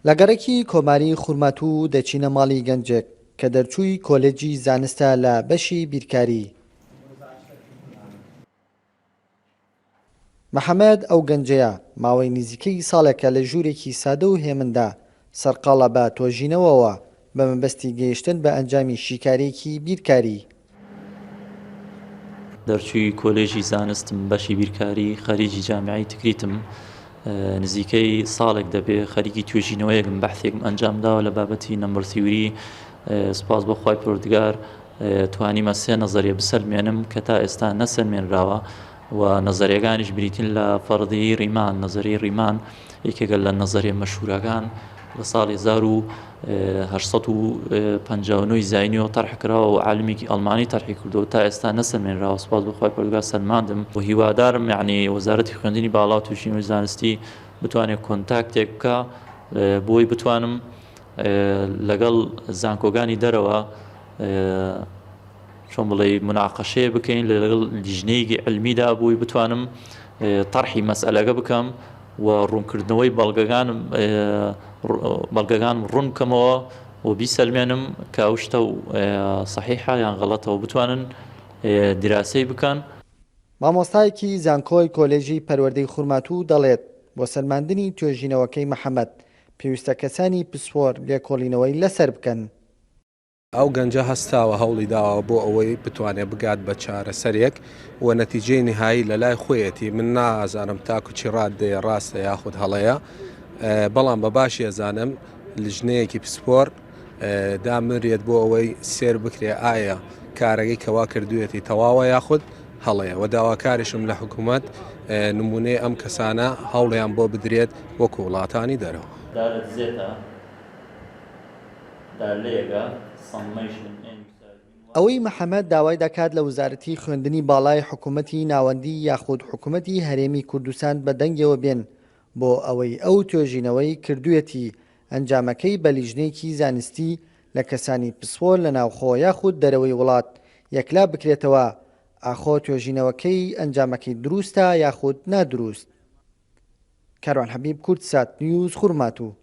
لە گەڕەکی کۆماری خورماتوو دەچینە ماڵی گەنجێک کە دەرچووی کۆلێجی زانستە لە بەشی بیرکاری. محەمەد ئەو گەنجەیە ماوەی نزیکەی ساڵێکە لە ژوورێکی سادە و هێمندا سەرقاڵە بە تۆژینەوەوە بە مەبەستی گەیشتن بە ئەنجامی شیکارییەکی بیرکاری. دەرچووی کۆلێژی زانستم بەشی بیرکاری خەریجی جامیعەی تکریتم نزیکەی ساڵێک دەبێ خەریکی توێژینەوەیەکم بەحثێکم ئەنجام داوە لە بابەتی number theory سوپاس بۆ خوای پەروەردگار توانیمە سێ نەزەریە بسەلمێنم کە تا ئێستا نەسەلمێنراوە و نەزەریەکانیش بریتین لە فەرضیەی ڕیمان نەزەریەی ڕیمان یەکێکە لە نەزەریە مەشهورەکان لە ساڵی 1859 زاینیەوە تەرح کراوە و عالمێکی ئەڵمانی تەرحی کردووە تا ئێستا نەسەلمێنراوە سوپاس بۆ خوای پەروەردگار سەلماندم و هیوادارم یعنی وەزارەتی خوێندنی باڵا و توێژینەوەی زانستی بتوانێت کۆنتاکتێک بکا بۆی بتوانم لەگەڵ زانکۆگانی دەرەوە چۆن بڵێی موناقەشەیە بکەین لەگەڵ لیژنەیەکی عیلمیدا بووی بتوانم تەرحی مەسئەلەکە بکەم و ڕوونکردنەوەی بەڵگەکانم بەڵگەکانم ڕوون بکەمەوە و بیسەلمێنم کە ئەو شتە سەحیحە یان غەڵەتە و بتوانن دیراسەی بکەن. مامۆستایەکی زانکۆی کۆلێژی پەروەردەی خورماتوو دەڵێت، بۆ سەلماندنی توێژینەوەکەی محەمەد، پێویستە کەسانی پسپۆر لێکۆڵینەوەی لەسەر بکەن. ئەو گەنجە هەستاوە هەوڵی داوە بۆ ئەوەی بتوانێت بگات بە چارەسەرێک و نەتیجەی نهایی لە لای خۆیەتی من نازانم تاکو چی ڕادەیە ڕاستە یاخود هەڵەیە بەڵام بە باشی ئەزانم لژنەیەکی پسپۆر دامرێت بۆ ئەوەی سێر بکرێ ئایا کارەکەی کەوا کردوێتی تەواوە یاخود هەڵەیە و داواکاریشم لە حکوومەت نمونەی ئەم کەسانە هەوڵیان بۆ بدرێت وەکو وڵاتانی دەرەوە. دارت زێتە. ئەوەی محەمەد داوای دەکات لە وزارەتی خوێندنی باڵای حکومەتی ناوەندی یاخود حکومەتی هەرێمی کوردستان بە دەنگیەوە بێن بۆ ئەوەی ئەو توێژینەوەی کردویەتی ئەنجامەکەی بە لیژنەیەکی زانستی لە کەسانی پسپۆر لە ناوخۆ یاخود دەرەوەی وڵات یەکلا بکرێتەوە ئاخۆ توێژینەوەکەی ئەنجامەکەی دروستە یاخود نادروست. کاروان حەبیب کوردسات نیوز خورماتوو.